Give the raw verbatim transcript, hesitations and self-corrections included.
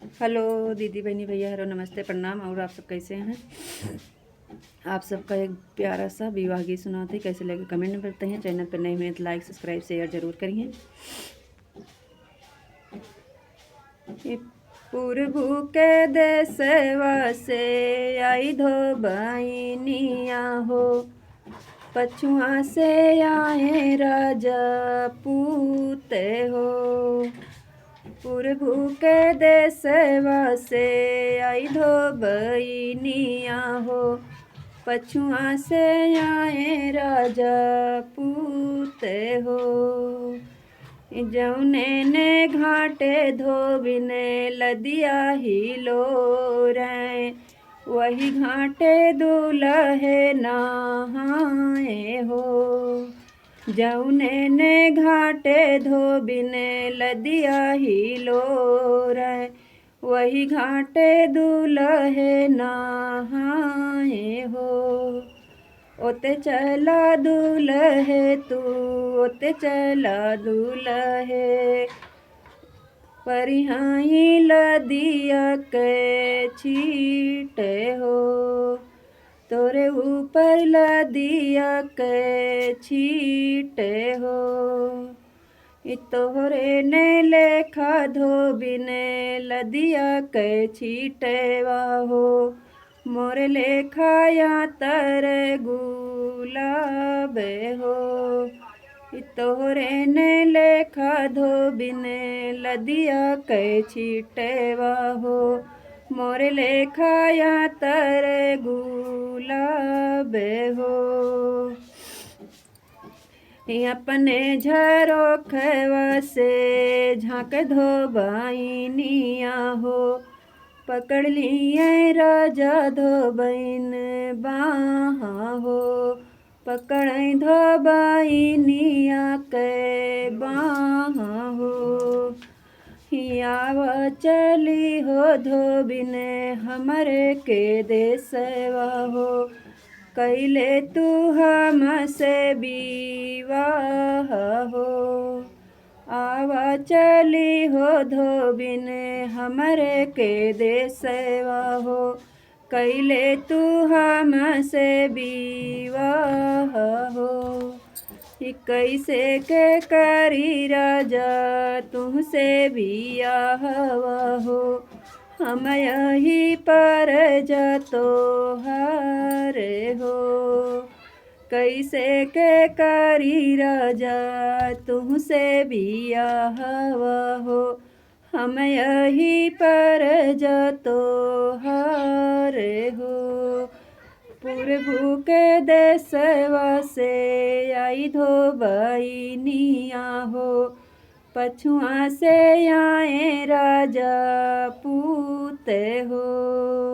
हेलो दीदी, बहनी, भैया, हेलो, नमस्ते, प्रणाम। और आप सब कैसे हैं? आप सबका एक प्यारा सा विवाह गीत सुनाते हैं, कैसे लगे comment में बताइए। Channel पर नए हुए हैं तो like, subscribe, share जरूर करिए। ए पूरबू के देसवा से आई धोबइनिया हो, पछुआ से आए राजपूत हो। पूरबू के देसवा से आई धोबइनिया हो, पछुआ से आए राजपूत हो। जौने ने घाटे धोबिन लदिया हिलोरे, वही घाटे दुलहे नहाए हो। जौने ने घाटे धोबिन लदिया हिलोरे, वही घाटे दुलहे नहाए हो। ओते चला दुलहे तू, ओते चला दुलहे, परिहाई लदिया के छीटे हो। तोरे ऊपर लदिया के छीटे हो। ई तोहरे ने लेखा धोबिन लदिया के छीटेवा हो, मोरे लेखा या तर गुलाब हो। ई तोहरे ने लेखा धोबिन लदिया के छीटेवा हो, मोरे लेखा या तर गुलाब हो। अपने झरोखवा से झाँक धोबइनिया हो, पकड़ लिए राजा धोबइन बाहाँ हो, पकड़ै धोबइनिया के बाहाँ हो। हियावा चली हो धोबिन हमरे के देसवा हो, कैले तू हमसे विवाह हो। आवा चली हो धोबिन हमरे के देसवा हो, कैले तू हमसे विवाह हो। ई कैसे के करी राजा तुहसे बियाहवा हो, हम यही पर जा तोहार हो। कैसे के करी राजा तुहसे बियाहवा हो, हम यही पर जा तोहार हो। पूरबू के देसवा से आई धोबइनिया हो, पछुआ से आए राजपूत हो।